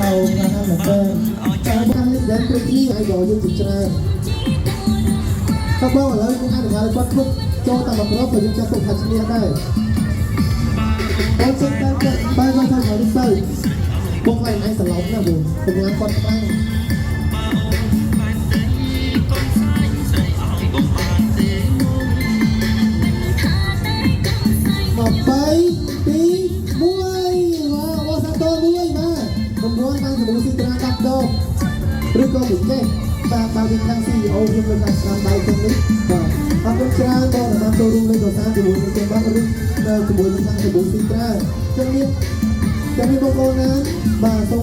ខ្លាំងណាស់មែនតើតែខាងនេះដែលព្រឹកនេះឲ្យដល់យើងជាច្រើនតើបងឥឡូវយើងអនុញ្ញាតឲ្យគាត់គ្រប់ចូលតាមប្រពក៏យើងចាត់ទុកថាឈ្នះដែរបងចឹងតែគាត់បាយមកថានេះទៅបងឯងឯងសន្លប់ណាបងកម្លាំងគាត់ខ្លាំង 22 1វ៉ាវ៉ាសាតមួយបាទរង្វាន់បានសម្បូរស៊ីត្រា10ដងឬក៏ពិសេសបាទបាទពីខាង CEO ខ្ញុំលើកខាងស្ដាំដៃខ្ញុំនេះបាទអរគុណច្រើនបងដែលបានចូលរួមលេងកម្សាន្តជាមួយនឹងខ្ញុំបាទឬជាមួយនឹងខាងសម្បូរស៊ីត្រាចឹងមានចឹងមានបងប្អូនណាបាទសូម